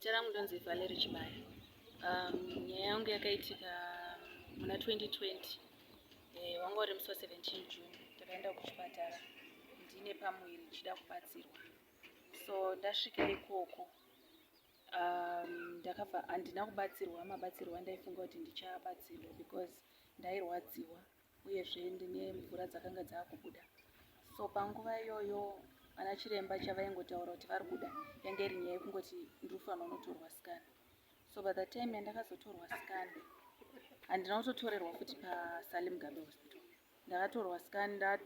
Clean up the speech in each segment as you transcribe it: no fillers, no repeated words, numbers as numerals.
Zita rangu ndonzi Valerie Chibaya. Nyaya yangu yakaitika muna 2020. Wanga uri musi wa 17 June. Takaenda kuchipatara ndine pamuviri ndichida kubatsirwa. So ndasvika ikoko ndakabva handina kubatsirwa mabatsirwo andaifunga kuti ndichabatsirwa because ndairwadziwa uyezve ndine mvura dzakanga dzaakubuda. So panguva iyoyo vana chiremba chavaingotaura kuti vari kuda yange iri nyaya yekungoti ndiri kufanira kunotorwa scan. So by the time yandakazotorwa scan, handina kutotorerwa futi paSally Mugabe Hospital. Ndakatorwa scan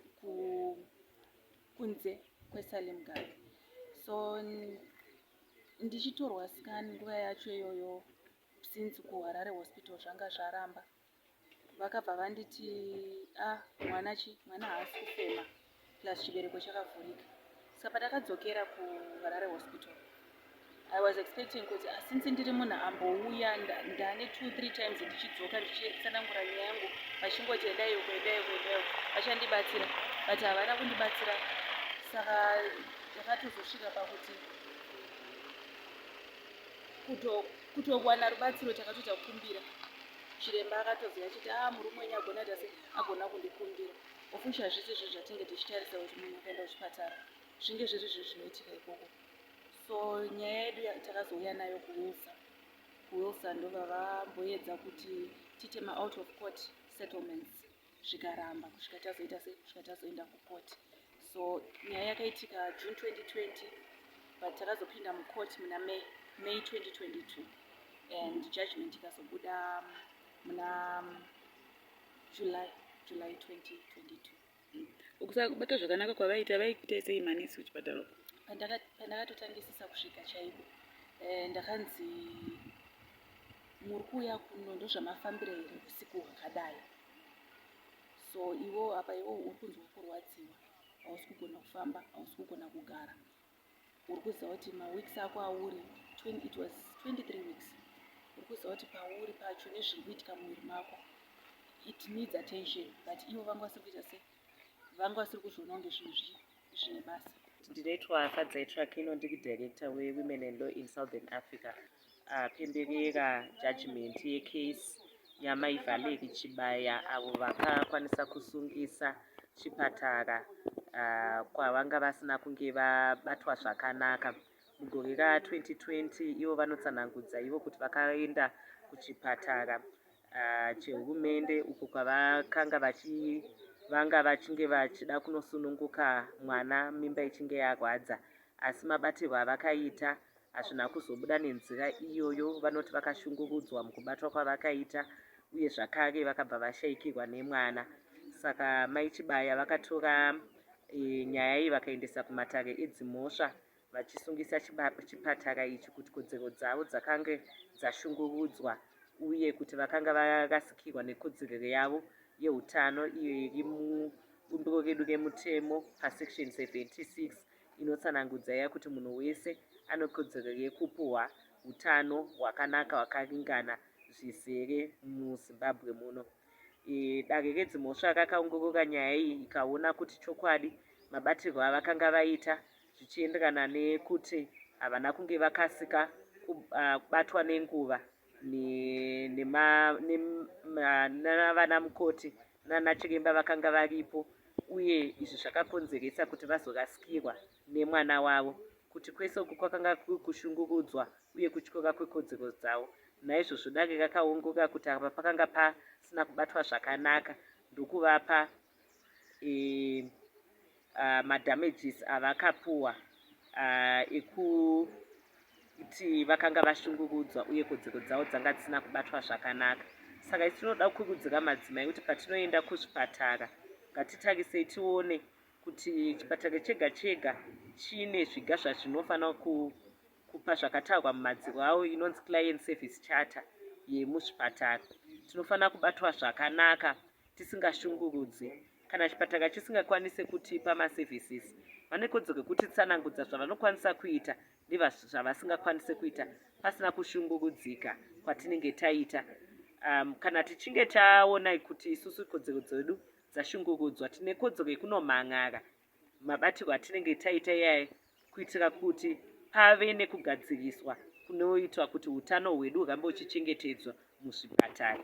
kunze kweSally Mugabe. So ndichitorwa scan nguva yacho iyoyo, since kuHarare Hospital zvanga zvaramba, vakabva vanditi, "A, mwana chi mwana haasi kufema, plus chibereko chakavhurika." Saka pandakadzokera kuHarare Hospital, I was expecting kuti since ndiri munhu ambouya ndane two three times ndichidzoka ndichitsanangura nyaya yangu, vachingoti endai uko, endai uko, endai uko, vachandibatsira, but havana kundibatsira. Saka takatozosvika pakuti kutowana rubatsiro takatoita kukumbira. Chiremba akatozouya achiti, "A, murume wenyu agona kuita sei, agona kundikumbira." Of which hazvisi zvinhu zvatinge tichitarisa kuti munhu akaenda kuchipatara zvinge zviri zvinhu zvinoitika ikoko. So nyaya yedu takazouya nayo kuWilsa. KuWilsa ndobva vamboedza kuti tiite maout of court settlements, zvikaramba kusvika tazoita sei, kusvika tazoenda kucourt. So nyaya yakaitika June 2020, but takazopinda mucourt muna May 2022 and judgment ikazobuda muna July 2022. Kusabata zvakanaka kwavaita, vaikuita sei manesi kuchipatara uko? Pandakatotangisisa kusvika chaiko, ndakanzi, "Muri kuuya kuno, ndozvamafambira here usiku hwakadai? So iwo apa iwo uri kunzwa kurwadziwa, hausi kugona kufamba, hausi kugona kugara. Uri kuziva kuti maweeks ako auri, it was 23 weeks, uri kuziva kuti pauri pacho nezviri kuitika muviri mako, it needs attention." But ivo vanga vasiri kuita sei, vanga vasiri kuzviona kunge zvinhu zvine basa. Ndinoitwa Fadzai Trakino, ndiri director weWomen and Law in Southern Africa. Pemberera judgment yecase yaMai Valerie Chibaya, avo vakakwanisa kusungisa chipatara kwavanga vasina kunge vabatwa zvakanaka mugore ra2020. Ivo vanotsanangudza ivo kuti vakaenda kuchipatara chehurumende uko kwavakanga vachi vanga vachinge vachida kunosununguka mwana mimba ichinge yarwadza, asi mabatirwo avakaita hazvina kuzobuda nenzira iyoyo. Vanoti vakashungurudzwa mukubatwa kwavakaita uye zvakare vakabva vashayikirwa nemwana. Saka Mai Chibaya vakatora nyaya iyi vakaendesa kumatare edzimhosva vachisungisa chipatara ichi kuti kodzero dzavo dzakange dzashungurudzwa uye kuti vakanga varasikirwa nekodzero yavo yeutano, iyo iri mubumbiro redu remutemo pasection 76, inotsanangudza iya kuti munhu wese ane kodzero yekupuhwa utano hwakanaka, hwakaringana zvizere muZimbabwe muno. Dare redzimhosva rakaongorora nyaya iyi, ikaona kuti chokwadi mabatirwo avakanga vaita zvichienderana nekuti havana kunge vakasika kubatwa nenguva navana mukoti nana chiremba vakanga varipo, uye izvi zvakakonzeresa kuti vazorasikirwa nemwana wavo, kuti kwese uku kwakanga kuri kushungurudzwa uye kutyora kwekodzero dzavo. Naizvozvo dare rakaongorora kuti apa pakanga pasina kubatwa zvakanaka, ndokuvapa madamages avakapuwa ekuti vakanga vashungurudzwa uye kodzero dzavo dzanga dzisina kubatwa zvakanaka. Saka isu tinoda kukurudzira madzimai kuti patinoenda kuzvipatara, ngatitarisei tione kuti chipatara chega chega chine zviga zvazvinofanira kupa zvakataurwa mumadziro avo, inonzi Client Service Charter yemuzvipatara. Tinofanira kubatwa zvakanaka tisingashungurudzi. Kana chipatara chisingakwanisi kutipa maservices, vane kodzero yekutitsanangudza zvavanokwanisa kuita nezvavasingakwanisi kuita pasina kushungurudzika kwatinenge taita. Kana tichinge taona kuti isusu kodzero dzedu dzashungurudzwa, tine kodzero yekunomhan'ara mabatirwo atinenge taita iyaya kuitira kuti pave nekugadziriswa. kunoitwa kuti utano hwedu hurambe huchichengetedzwa muzvipatara.